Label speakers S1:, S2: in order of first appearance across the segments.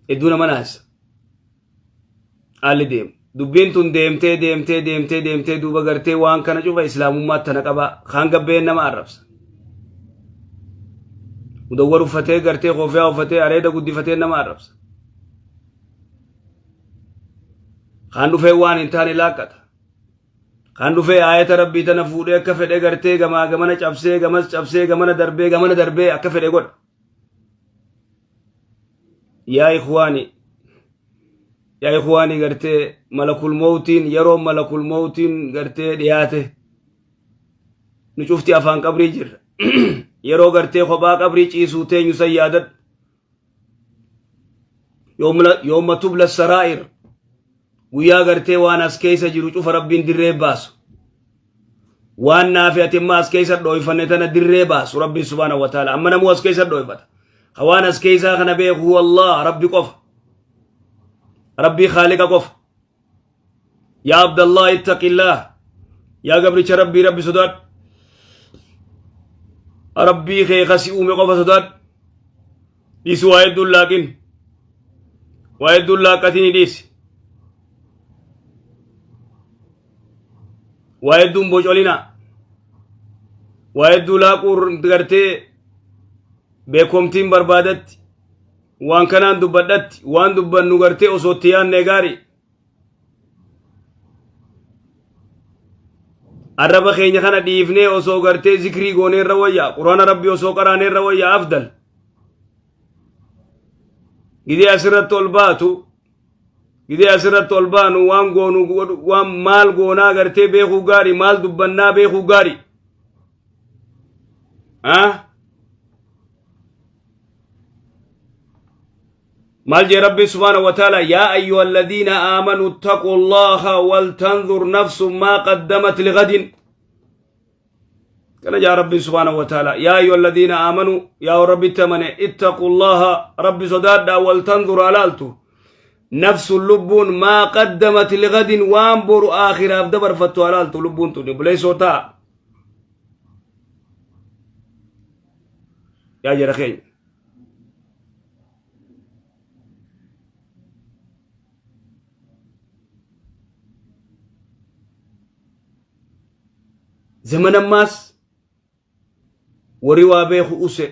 S1: Hedduu nama naasisa. Haalli deemu. Dubbiin tun deemtee deemtee deemtee deemtee duuba gartee waan kana cufa islaamummaatti tana qabaa. Kaan gabbeen nama arrabsa. Mudawwar uffatee gartee koofiyaa uffatee areeda guddifatee nama arrabsa. Kaan dhufee waan hin taane laaqqata. Kaan dhufee aayata rabbii tana fuudhee akka fedhe gartee gamaa gamana cabsee gamas cabsee gamana darbee gamana darbee akka fedhe godha. Yaa ikhwaani yaa ikhwaani gartee malakul mawtiin yeroo malakul mawtiin gartee dhiyaate nu cufti afaan qabrii jirra. Yeroo gartee kophaa qabrii ciisuu teenyu san yaadadhu. Yooma tubla saraa'ir guyyaa gartee waan as keessa jiru cufa rabbiin dirree baasu. Waan naafi ati amma as keessa dhooyfanne tana dirree baasu rabbiin subhaanahu wa ta'ala. Amma namuu as keessa dhooyfata. Ka waan as keessaa kana beeku huwa Allah rabbi qofa. Rabbii khaaliqa qofa. Yaa Abdallah ittaqillah. Yaa gabricha rabbii rabbi sodaadhu. Rabbii kee kasi uume qofa sodaadhu. Dhiisi waa hedduun laaqin. Waa hedduun laaqqatiin dhiisi. Waa hedduun bocolina. Waa hedduu laaquu gartee beekomtiin barbaadatti. Waan kanaan dubbadhatti waan dubbannu gartee osoo itti yaadne gaarii. Arraba keenya kana dhiifnee osoo gartee zikrii goonee irra wayya quraana rabbii osoo qaraanee irra wayya afdal. Gidee asirratti ol baatu gidee asirratti ol baanu waan goonu waan maal goonaa gartee beekuu gaarii maal dubbannaa beekuu gaarii. Ah? Maal jee rabbiin subhaanahu wa ta'ala? Yaa ayyuha alladhiina aamanu ittaqu allaha waltanzur nafsun maa qaddamat ligadin. Kana jaa rabbiin subhaanahu wa ta'ala, yaa ayyuha alladhiina aamanu, yaa rabbitti amane, ittaqu allaha, rabbi sodaadhaa, waltanzur, alaaltu, nafsun, lubbuun, maa qaddamat ligadin, waan boru aakhiraaf dabarfattu alaaltu lubbuun tun. Obboleessoo ta'a yaa jara keenya. Zaman ammaas warri waa beeku use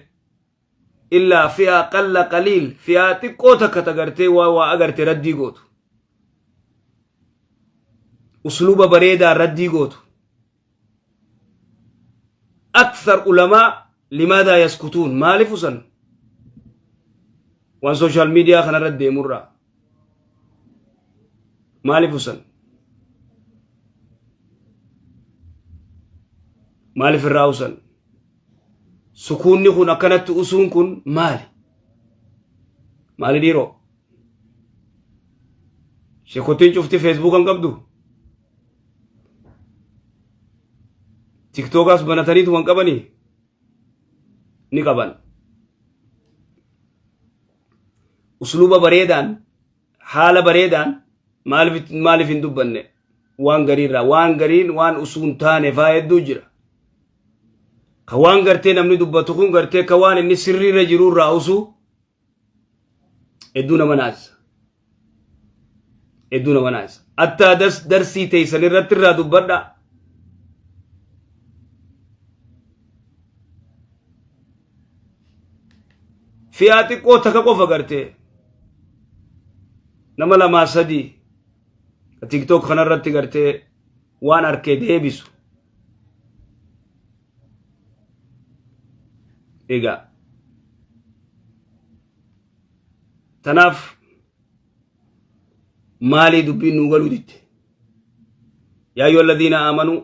S1: illaa fi'aa qalla qaliil, fi'aa xiqqoo takka tagartee waa waa agarte raddii gootu, usluuba bareedaa raddii gootu. Akthar ulamaa limaadaa yaskutuun? Maaliif usan waan sooshaal miidiyaa kanarra deemurraa? Maaliif usan? Maaliif irraa usan? Sukuunni kun akkanatti usuun kun maali? Maali dhiiroo? Sheekotiin cufti feesbuuka hin qabdu? Tiktookaas banataniitu kan qabanii? Ni qaban. Usluuba bareedaan, haala bareedaan maaliif hin dubbanne? Waan gariirraa waan gariin waan usuun taane faa hedduu jira. Ka waan gartee namni dubbatu kun gartee ka waan inni sirriirra jirurraa usuu hedduu nama naasisa. Hedduu nama naasisa. Attaa darsii teessan irratti irraa dubbadhaa. Fi'aa xiqqoo takka qofa gartee nama lamaa sadii tiktok kanarratti gartee waan arkee deebisu. Egaa tanaaf maalii dubbiin nuu galuu didde? Yaa ayyuha alladhiina aamanuu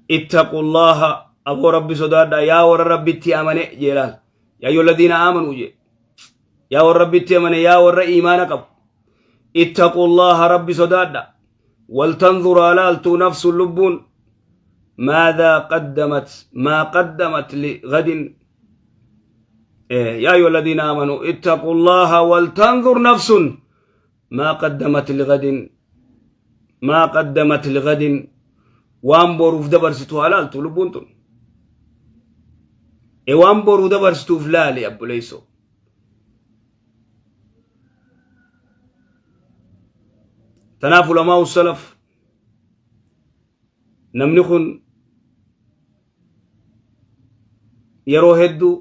S1: ittaqu llaha, aboo rabbi sodaadha yaa warra rabbitti amane jeelaal. Yaa ayyuha alladhiina aamanuu jee, yaa warra rabbitti amane, yaa warra iimaana qabu, ittaqu llaha, rabbi sodaadha, waltanzur, alaaltu, nafsu, lubbuun, maadaa qaddamat, maa qaddamat ligadin. يا أيها الذين آمنوا اتقوا الله ولتنظر نفس ما قدمت لغد، ما قدمت لغد، waan boruuf dabarsitu haa laaltu lubbuun tun. E waan boruu dabarsituuf laali abboleessoo. Tanaaf ulamaa salaf namni kun yeroo hedduu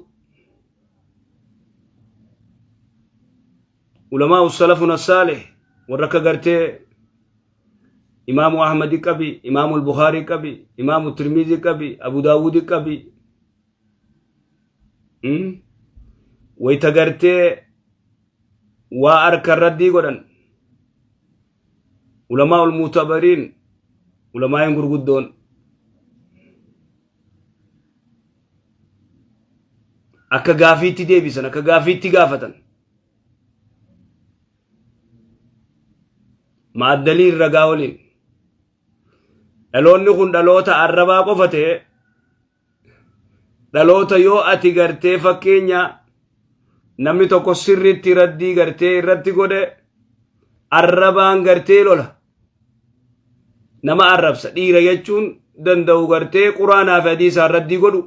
S1: ulamaa salafuna saalih warra akka gartee imaamu Ahmadi qabi, imaamu Bukhaarii qabi, imaamu Tirmizii qabi, Abu Daawudi qabi, wayta gartee waa harka raddii godhan ulamaa ul mutabariin, ulamaayin gurguddoon akka gaafiitti deebisan, akka gaafiitti gaafatan, maaddaliin ragaa waliin. Dhaloonni kun dhaloota arrabaa qofa ta'e. Dhaloota yoo ati gartee fakkeenya namni tokko sirriitti raddii gartee irratti godhe, arrabaan gartee lola, nama arrabsa. Dhiira jechuun danda'u gartee quraanaa fi hadiisaan raddii godhu,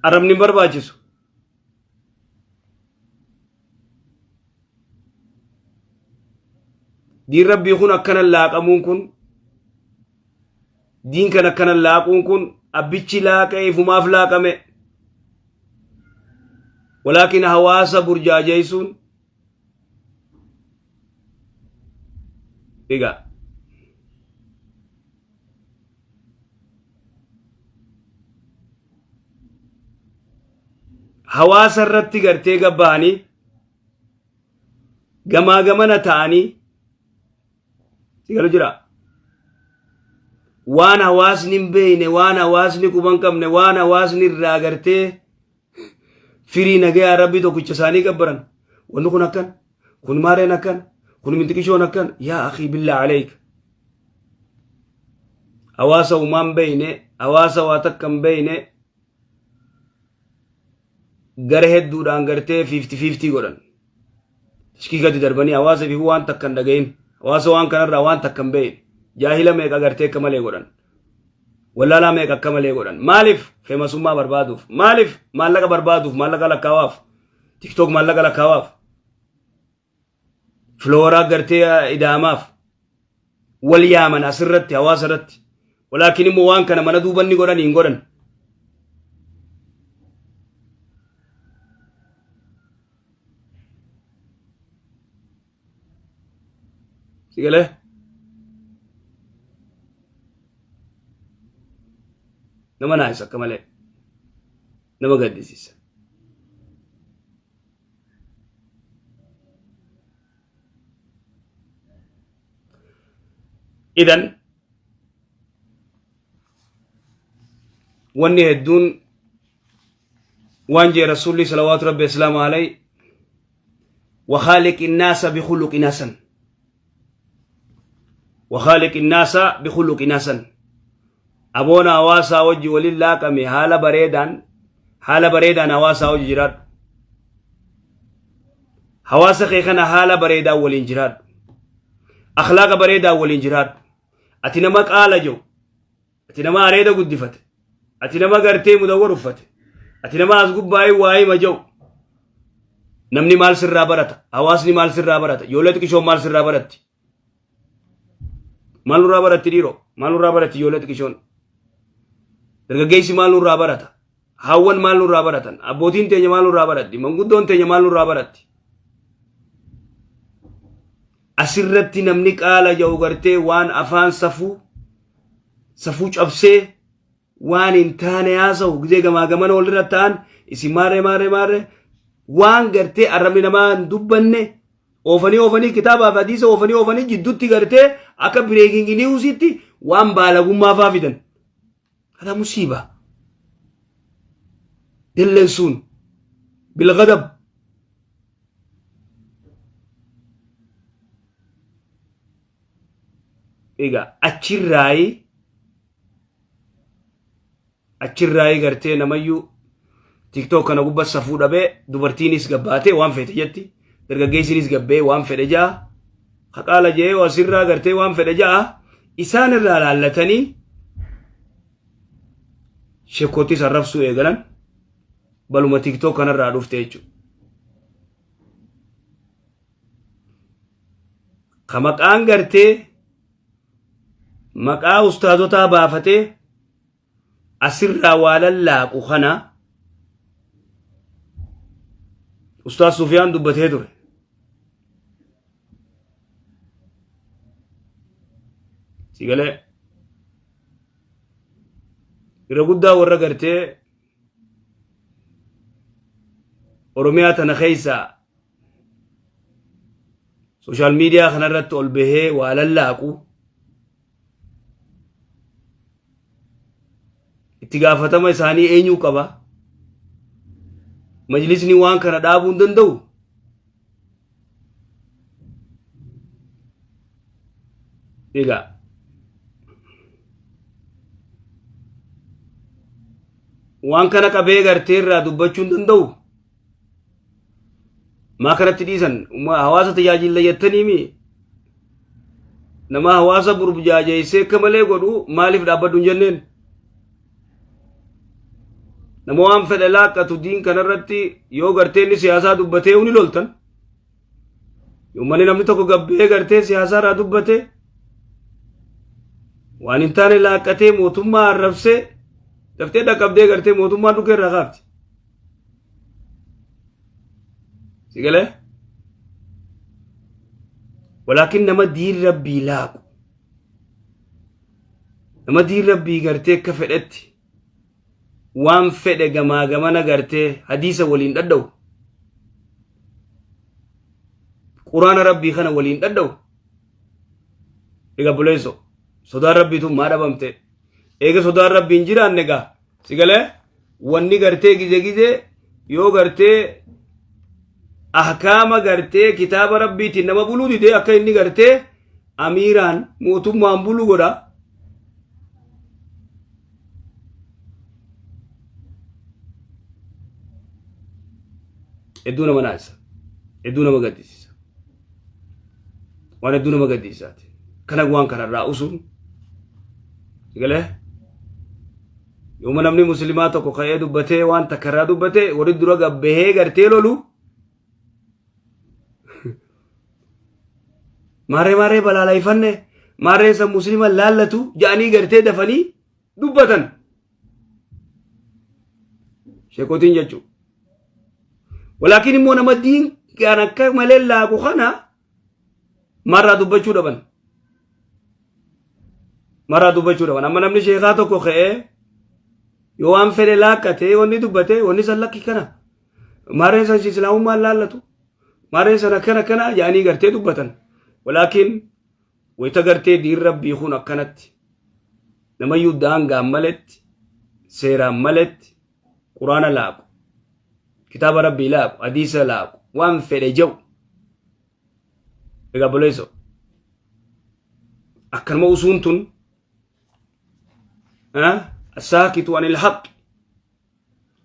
S1: arrabni hin barbaachisu. Diin rabbii kun akkana laaqamuun kun, diin kan akkana laaquun kun, abbichi laaqee ifumaaf laaqame, walaakin hawaasa burjaajeessuun egaa hawaasa irratti gartee gabba'anii gamaa gamana ta'anii si galu jira. Waan hawaasni hin beekne, waan hawaasni quba hin qabne, waan hawaasni irraa gartee firii nagayaa rabbii tokkicha isaanii gabbaran, wanni kun akkan kun, maareen akkan kun, mintiqishoon akkan. Yaa akii, billaa aleek, hawaasa umaan beeyne, hawaasa waa takka hin beeyne, gara hedduudhaan gartee fiifti fiiftii godhan, tashkiikatti darbanii, hawaasa fi waan takka hin dhagayin, hawaasa waan kanarraa waan takka hin beeyne, jaahila meeqa gartee akka malee godhan, wallaalaa meeqa akka malee godhan. Maaliif? Feemasummaa barbaaduuf. Maaliif? Maallaqa barbaaduuf, maallaqa lakkaawaaf, TikTok maallaqa lakkaawaaf, filooraa gartee idaamaaf wal yaaman asirratti hawaasa irratti. Walaakin immoo waan kana mana duubanni godhan hin godhan. Si galee? Nama naayisa, akka malee nama gaddisiisa. Idan wanni hedduun waan jee rasuulli salawaatu rabbi islaamu alay: وخالق الناس بخلق حسن، وخالق الناس بخلق حسن. Aboona hawaasaa wajji waliin laaqame, haala bareedaan, haala bareedaan hawaasaa wajji jiraadhu. Hawaasa kee kana haala bareedaan waliin jiraadhu, akhlaaqa bareedaan waliin jiraadhu. Ati nama qaala jiru, ati nama areeda guddifate, ati nama gartee mudawwar uffate, ati nama as gubbaa'ee waa hima jiru, namni maal sirraa barata? Hawaasni maal sirraa barata? Ijoollee xiqqishoon maal sirraa baratti? Maal nurraa baratti dhiiroo? Maal nurraa baratti ijoollee xiqqishoon? Dargaggeessi maal nurraa barata? Haawwan maal nurraa baratan? Abbootiin teenya maal nurraa baratti? Manguddoon teenya maal nurraa baratti? Asirratti namni qaala jedhu gartee waan afaan safuu cabsee waan hin taane haasa'u, gizee gamaa gamana walirra ta'an, isin maarree maarree maarree, waan gartee arrabni namaa hin dubbanne oofanii oofanii, kitaabaa fi hadiisa oofanii oofanii, jidduutti gartee akka breaking newsitti waan baalagummaa faa fidan. Hada musiiba. Dallansuun bilgadab. Egaa achirraayi gartee namayyuu TikTok kana gubbaa safuu dhabee, dubartiinis gabbaatee waan feete jetti, dargaggeessinis gabbee waan fedhe ja'a, haqaala jee asirraa gartee waan fedhe ja'a. Isaan irraa laallatanii sheekootis arrabsuu eegalan. Baluma TikTok kanarraa dhufte jechuudha. Ka maqaan gartee maqaa ustaazotaa baafatee asirraa waa lallaaqu kana Ustaaz Sufiyaan dubbatee ture. Si galee irra guddaa warra gartee Oromiyaa tana keessaa sooshaal miidiyaa kanarratti ol bahee waa lallaaqu itti gaafatama isaanii eenyuu qaba? Majlisni waan kana dhaabuu hin danda'u? Egaa waan kana qabee gartee irraa dubbachuu hin danda'u? Maa kanatti dhiisan hawaasa tajaajilla jettanii mi? Nama hawaasa burjaajeessee akka malee godhu maaliif dhaabbadhu hin jenneen? Nama waan fedhe laaqqatu diin kanarratti yoo gartee inni siyaasaa dubbatee ni loltan. Uummanni namni tokko gabbee gartee siyaasaa irraa dubbate waan hin taane laaqqatee mootummaa arrabsee daftee dhaqqabdee gartee mootummaan dhukee irraa kaafti. Si galee? Walaakin nama diin rabbii laaqu. Nama diin rabbii gartee akka fedhetti waan fedhe gamaa gamana gartee hadiisa waliin dhadha'u. Quraana rabbii kana waliin dhadha'u. Egaa buleesso sodaan rabbiitu maa dhabamte? Eega sodaan rabbii hin jiraanne egaa si galee wanni gartee gize gize yoo gartee ahkaama gartee kitaaba rabbiitiin nama buluu dide akka inni gartee amiiraan mootummaan bulu godha. Hedduu nama naasisa. Hedduu nama gaddisiisa. Waan hedduu nama gaddisiisaati. Kana waan kanarraa usuun galee yooma namni muslimaa tokko ka'ee dubbatee waan takka irraa dubbatee warri dura gabbahee gartee lolu maarree maarree balaalayfanne maarreen san muslima laallatu ja'anii gartee dafanii dubbatan. Sheekotiin jechuudha. Walaakin immoo nama diin kan akka malee laaqu kana marraa dubbachuu dhaban. Marraa dubbachuu dhaban. Amma namni sheekaa tokko ka'ee yoo waan fedhe laaqqate wanni dubbate wanni san lakki kana. Maarreen san islaamummaan laallatu. Maarreen san akkana akkana jedhanii gartee dubbatan. Walaakin wayita gartee diin rabbii kun akkanatti namayyuu daangaan maletti seeraan maletti quraana laaqu kitaaba rabbii laaqu hadiisa laaqu waan fedhe jedhu egaa boleeso akkanuma usuun tun asaakitu anil haqq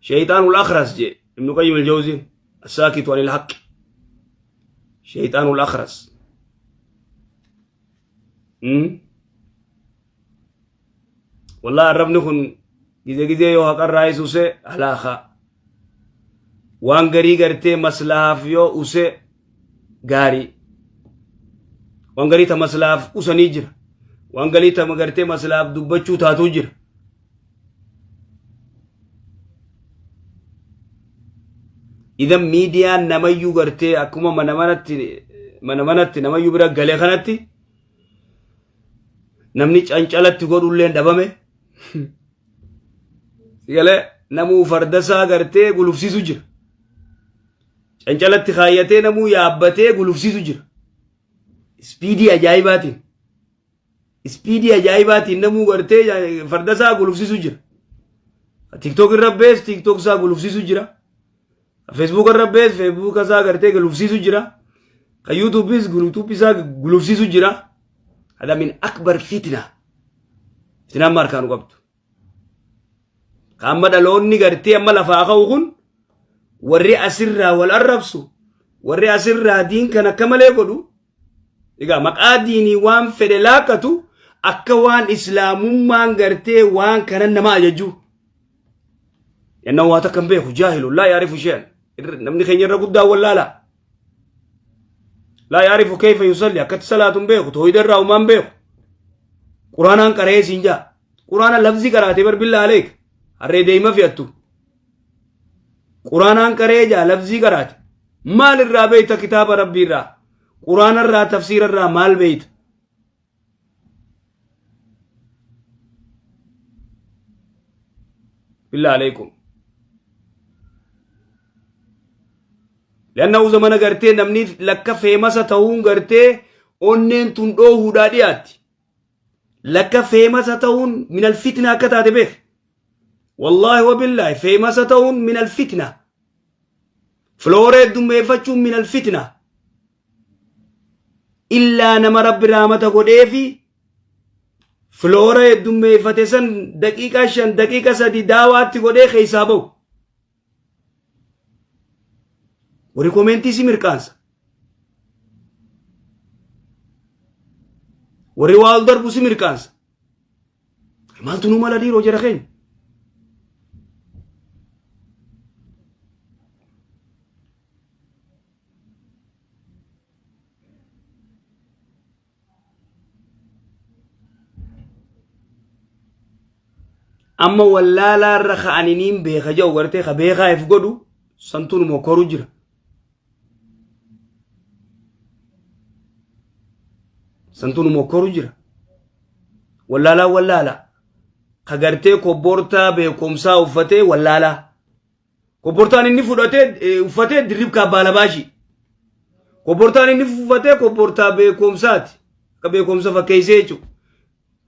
S1: shayxaanul akhras jee ibnu qayyim aljawziin asaakitu anil haqq shayxaanul akhras. Wallahi arrabni kun gize gizee yoo haqarraa use halaakaa waan garii gartee maslahaaf yoo use gaarii waan garii ta maslahaaf usanii jira waan garii ta gartee maslahaaf dubbachuu taatuu jira. Idan miidiyaan namayyuu gartee akkuma mana manatti mana manatti namayyuu bira galee kanatti namni cancalatti godhullee dhabame. Galee namuu fardasaa gartee gulufsiisu jira. Cancalatti kaayyatee namuu yaabbatee gulufsiisu jira. Ispiidii ajaa'ibaatiin. Ispiidii ajaa'ibaatiin namuu gartee fardasaa gulufsiisu jira. TikTok irra bees TikTok isaa gulufsiisu jira. Facebook irra bees Facebook isaa gartee gulufsiisu jira. Ka YouTubeis YouTube isaa gulufsiisu jira. Hada min akbar fitna. Fitnaan amma harkaa nu qabdu. Ka amma dhaloonni gartee amma lafaa ka'u kun warri asirraa wal arrabsu warri asirraa diin kan akka malee godhu egaa maqaa diinii waan fedhe laaqatu akka waan islaamummaan gartee waan kanan nama ajaju. Yannaan waa takka hin beeku jaahilu laa yaarifu shay'an. Namni keenya irra guddaa wallaala. Laa yaarifu kayfa yusalli, akkatti salaatu hin beeku, toohida irraa humaa hin beeku. Quraanaan qara'ee siin jaa. Quraana lafzii qaraatee bar billaa aleek. Harree deema fe'attu. Quraanaan qara'ee jaa lafzii qaraate. Maal irraa beeyta kitaaba rabbii irraa? Quraana irraa tafsiira irraa maal beeyta? Billaa aleekum. Li'annahu zamana gartee namni lakka feemasa ta'uun gartee onneen tun dhoohuudhaa dhiyaatti. Lakka feemasa ta'uun minal fitna akka taate beek. Wallaahi wabillaahi feemasa ta'uun minal fitna. Filooree heddummeeffachuun minal fitna. Illaa nama rabbi raamata godheefi filoora heddummeeffate san daqiiqaa 5 daqiiqa 3 daawaatti godhee keessaa bahu. Warri komeentii si mirqaansa. Warri waa ol darbu si mirqaansa. Maaltu nu mala dhiiroo jara keenya? Amma wallaalaa irra ka'anii niin beeka jedhu gartee ka beekaa if godhu santuun mokoru jira. Santuun mokoru jira. Wallaalaa wallaalaa. Ka gartee kobbortaa beekumsaa uffatee wallaalaa. Kobbortaan inni fudhatee uffatee dirribkaa baalabaashii. Kobbortaan inni uffatee kobbortaa beekumsaati. Akka beekumsa fakkeessee jechuudha.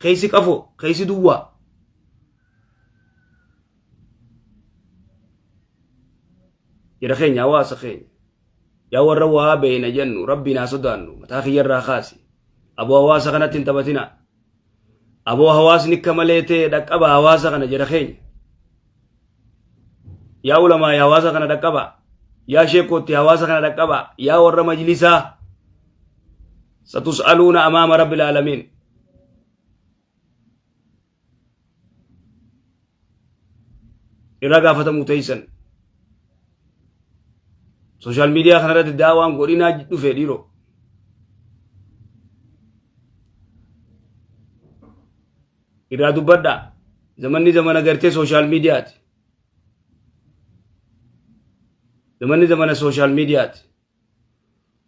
S1: Keessi qafoo, keessi duwwaa. Jira keenya hawaasa keenya. Yaa warra waa beeyna jennu rabbiin haa sodaannu mataa kiyyarraa kaasi. Aboo hawaasa kanatti hin taphatinaa. Aboo hawaasni akka malee ta'e dhaqqaba hawaasa kana jira keenya. Yaa ulamaa yaa hawaasa kana dhaqqaba. Yaa sheekootti hawaasa kana dhaqqaba. Yaa warra majlisaa. Satus'aluuna amaama rabbil aalamiin. Irraa gaafatamuu teessan. Sooshaal miidiyaa kanarratti daawaan godhinaa dhufe dhiiroo. Irraa dubbadhaa. Zamanni zamana gartee sooshaal miidiyaati. Zamanni zamana sooshaal miidiyaati.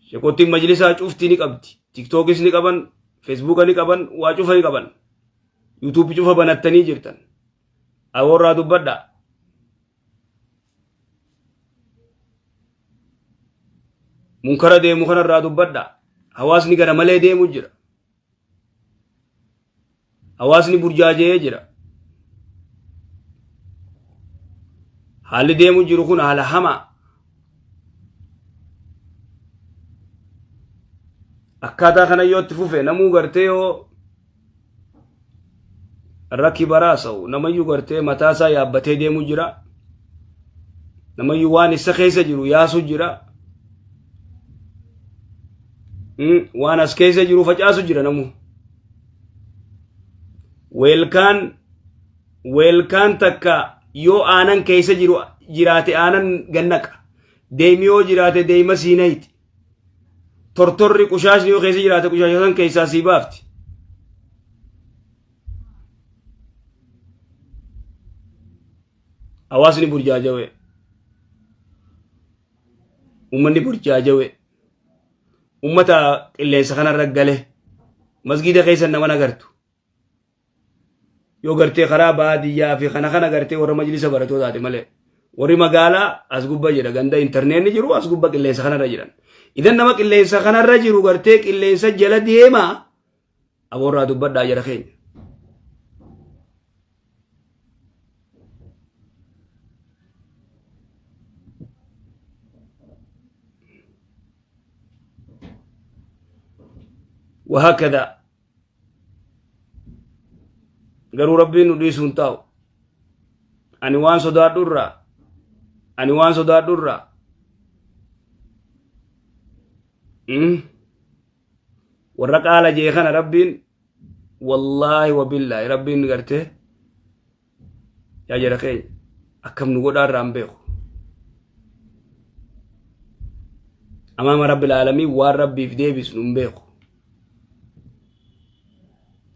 S1: Sheekottiin majlisaa cuftii ni qabdi. Tiktookis ni qaban, Feesbuuka ni qaban, waa cufa ni qaban. Yuutuubii cufa banattanii jirtan. Awoorraa dubbadhaa. Munkara deemu kanarraa dubbadhaa. Hawaasni gara malee deemu jira. Hawaasni burjaaja'ee jira. Haalli deemu jiru kun haala hamaa. Akkaataa kana yoo itti fufe namuu gartee yoo rakki baraasa'u namayyuu gartee mataasaa yaabbatee deemu jira. Namayyuu waan isa keessa jiru yaasu jira. Waan as keessa jiru facaasu jira namu. Weelkaan weelkaan takka yoo aanan keessa jiru jiraate aanan gannaqa. Deemi yoo jiraate deema siinayti. Tortorri qushaashni yoo keessa jiraate qushaasha san keessaa sii baafti. Hawaasni burjaajawee. Uummanni burjaajawe. Uummata qilleensa kanarra gale. Masgiida keessa nama nagartu. Yoo gartee karaa baadiyyaa fi kana kana gartee warra majlisa baratoo taate malee. Warri magaalaa as gubba jira ganda intarneetni jiru as gubba qilleensa kanarra jiran. Idan nama qilleensa kanarra jiru gartee qilleensa jala deemaa aboorraa dubbadhaa jara keenya. وهكذا garuu rabbiin nu dhiisuu hin taa'u. Ani waan sodaadhu irraa, ani waan sodaadhu irraa warra qaala jee kana rabbiin wallaahi wabillaahi rabbiin gartee yaa jara keenya akkam nu godhaa irraa hin beeku. Amaama Rabbil Aalamiin waan Rabbiif deebisnu hin beeku.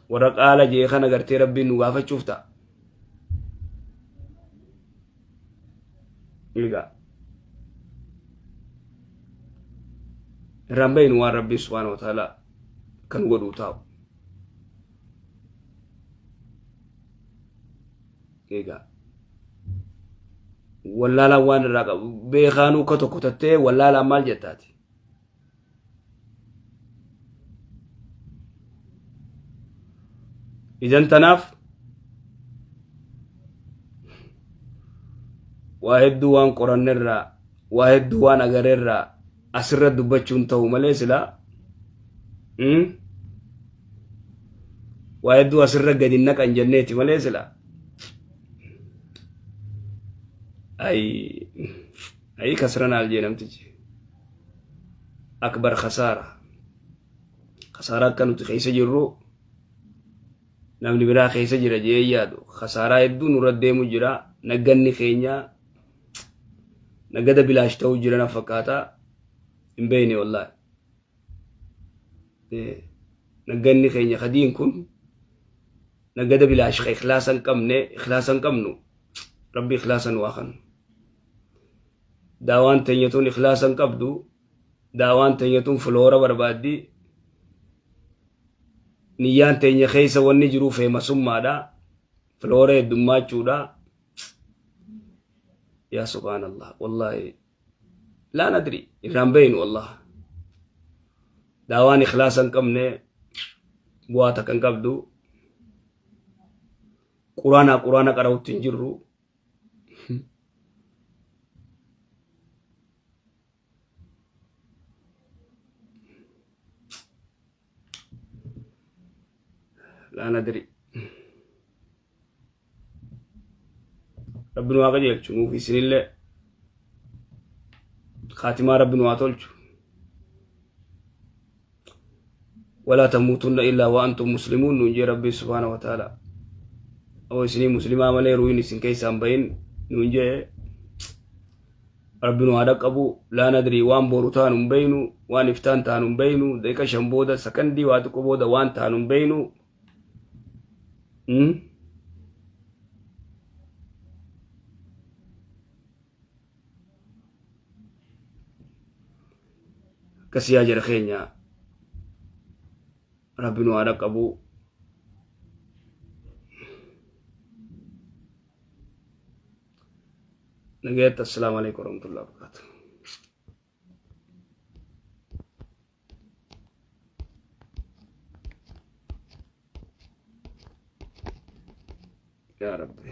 S1: Warra qaala jee kana gartee Rabbiin nu gaafachuuf ta'a. Egaa irraan bayinu waan Rabbiin subhaanahu wa ta'ala kan godhuu taa'u. Egaa wallaalaan waan irraa qabu beekaanuu akka tokko tattee wallaalaan maal jettaati? Idan tanaaf waa hedduu waan qorannerraa waa hedduu waan agarerraa asirra dubbachuun ta'u malee silaa waa hedduu asirra gadi naqan jenneeti malee silaa ayi kasranaal jee namtichi akbar khasaara khasaaraa akka nuti keessa jirru namni biraa keessa jira jee yaadu khasaaraa hedduu nurra deemu jira nagganni keenya nagada bilaash ta'uu jira na fakkaata hin beeyne wallaahi nagganni keenya kadiin kun nagada bilaash ka ikhlaasa hin qabne ikhlaasa hin qabnu rabbi ikhlaasa nu haa kennu daawaan teenya tun ikhlaasa hin qabdu daawaan teenya tun fuloora barbaaddi niyyaan teenya keessa wanni jiru feemasummaadha fuloora heddummaachuudha yaa subhaanallah wallaahi laa nadri irraan beeynu wallah daawaan ikhlaasa hin qabne bu'aa takka hin qabdu quraanaa quraana qara'utti hin jirru laa nadri Rabbi nu haa qajeelchu nuuf isinillee kaatimaa Rabbi nu haa tolchu. Walaa tamuutunna illaa wa antum muslimuun nuun jee Rabbi subhaana wa ta'ala. Oo isinii muslimaa malee ruuhin isin keessaan bahin nuun jee Rabbi nu haa dhaqqabu laa nadrii waan boru taanu hin beeynu waan iftaan taanu hin beeynu daqiiqa 5 booda sakandii waa xiqqoo booda waan taanu hin beeynu. Akkas yaa jara keenya rabbi nu haa dhaqqabu. Nagayaatti assalaamu alaikum warahmatullahi wabarakatuh. Yaa Rabbi.